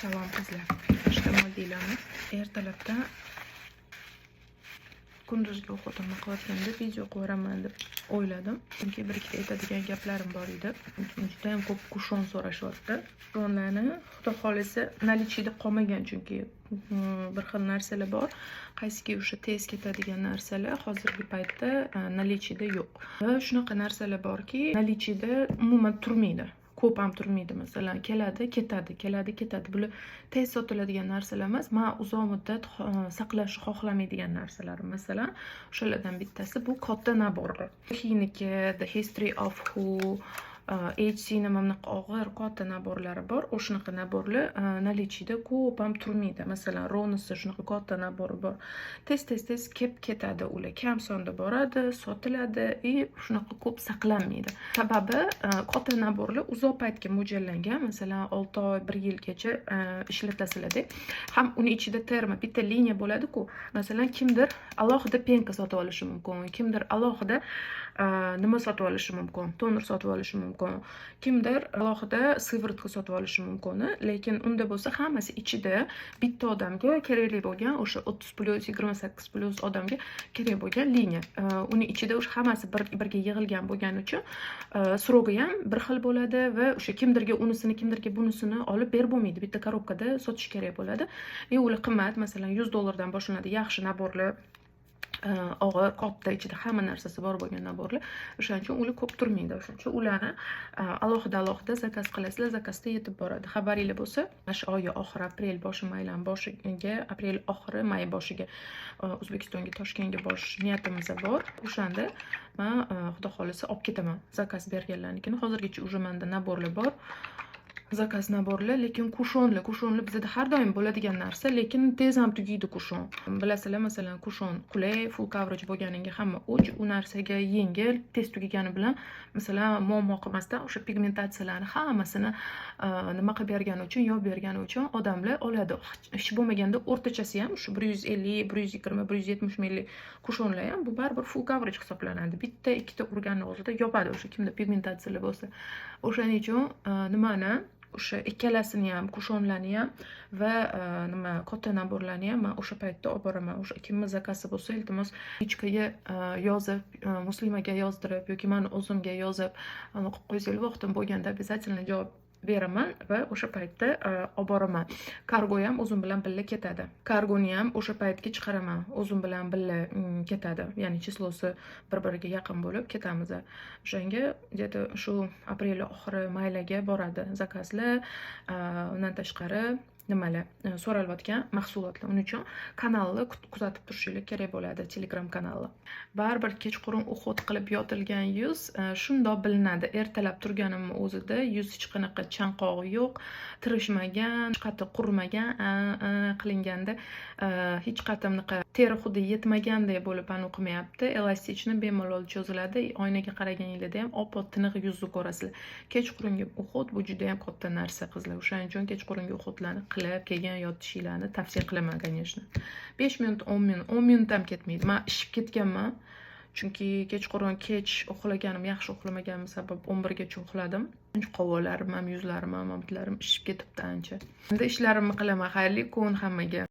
Salom, qizlar, ishlab oldinglarmi? Ertalabdan kunduzgi уход imni qilayotganda video qilib yuboraman deb o'yladim, chunki bir ikkita aytadigan gaplarim bor edi. Judayam ko'p кушон so'rashyapti. Кушон larni, xudo xohlasa, наличие da qolmagan, chunki bir xil narsalar bor, qaysiki o'sha tez ketadigan narsalar hozirgi paytda наличие da yo'q va shunaqa narsalar borki, наличие da umuman turmaydi, ko'p ham turmaydi. Masalan, keladi, ketadi, keladi, ketadi. Bular tez sotiladigan narsalar emas, man uzoq muddat saqlashni xohlamaydigan narsalarim. Masalan, o'shalardan bittasi bu katta набор lar, Xiniki, The History of Who, HCni mana bunaqa og'ir katta набор lari bor. O'shanaqa набор lar наличие da ko'p ham turmaydi. Masalan, Ronosi shunaqa katta набор i bor, tez tez tez kelib ketadi. Ular kam sonda boradi, sotiladi и shunaqa ko'p saqlanmaydi. Sababi katta набор lar uzoq paytga mo'ljallangan, masalan, 6 oy, bir yilgacha ishlatasizlarda ham. Uni ichida termo bitta liniya bo'ladiku. Masalan, kimdir alohida пенка sotib olishi mumkin, kimdir alohida nima sotib olishi mumkin, toner sotib olishi mumkin, kimdir alohida сыворотка sotib olishi mumkin. Lekin unda bo'lsa hammasi ichida, bitta odamga kerakli bo'lgan, o'sha 30+, 28+ odamga kerak bo'lgan liniya. Uni ichida o'sha hammasi birga yig'ilgan bo'lgani uchun срок i ham bir xil bo'ladi va o'sha kimdirga unisini, kimdirga bunisini olib berib bo'lmaydi, bitta коробка da sotish kerak bo'ladi. И ular qimmat, masalan, 100 dollardan boshlanadi yaxshi набор lar, og'ir, katta, ichida hamma narsasi bor bo'lgan набор lar. O'shaning uchun ular ko'p turmaydi. O'shaning uchun ularni alohida alohida zakaz qilasizlar, zakazda yetib boradi. Xabaringlar bo'lsa, mana shu oyi oxiri, aprel boshi, maylan boshiga, aprel oxiri, may boshiga O'zbekistonga, Toshkentga borish niyatimiz bor. O'shanda man, xudo xohlasa, olib ketaman zakaz berganlarnikini. Hozirgacha уже manda набор lar bor, zakaz набор lar, lekin кушон lar, кушон lar bizada har doim bo'ladigan narsa, lekin tez ham tugaydi кушон. Bilasizlar, masalan, кушон qulay, full coverage bo'lganiga hamma o'ch u narsaga, yengil, tez tugagani bilan, masalan, muammo qilmasdan o'sha pigmentatsiyalarni hammasini nima qilib bergani uchun, yopib bergani uchun odamlar oladi. Hech bo'lmaganda o'rtachasi ham shu 150, 120, 170 minglik кушон lar ham, bu baribir full coverage hisoblanadi. Bitta ikkita urganni o'zida yopadi o'sha kimda pigmentatsiyalar bo'lsa. O'shaning uchun nimani, o'sha ikkalasini ham, кушон larni ham va nima, katta набор larni ham man o'sha paytda olib boraman. O'sha kimni zakazi bo'lsa, iltimos, личка ga yozib, Muslimaga yozdirib yoki mani o'zimga yozib qilib qo'ysanglar, vaqtim bo'lganda обязательно javob beraman va o'sha paytda olib boraman. Kargo ham o'zim bilan birga ketadi, kargoni ham o'sha paytga chiqaraman, o'zim bilan birga ketadi, ya'ni число si bir biriga yaqin bo'lib ketamiz. O'shanga где то shu aprel oxiri, maylarga boradi zakazlar. Undan tashqari nimalar, so'ralayotgan mahsulotlar. Uning uchun kanalni kuzatib turishinglar kerak bo'ladi, Telegram kanalni. Baribir kechqurun уход qilib yotilgan yuz shundoq bilinadi. Ertalab turganimni o'zida yuz hech qanaqa chanqog'i yo'q, tirishmagan, hech qattiq qurimagan, qilinganda hech qattiq bunaqa teri xuddi yetmagandek bo'lib anaqa qilmayapti, эластичный, bemalol cho'ziladi. Oynaga qaraganinglarda ham oppoq, tiniq yuzni ko'rasizlar. Kechqurungi уход bu judayam katta narsa, qizlar. O'shaning uchun kechqurungi уход larni qilib keyin yotishinglarni tavsiya qilaman. Конечно, 5 minut, 10 minut, 10 minut ham ketmaydi. Man ishib ketganman, chunki kechqurun kech uxlaganim, yaxshi uxlamaganim sabab 11gacha uxladim. Qovoqlarim ham, yuzlarim ham, bitlarim ishib ketibdi ancha. Endi ishlarimni qilaman. Xayrli kun hammaga.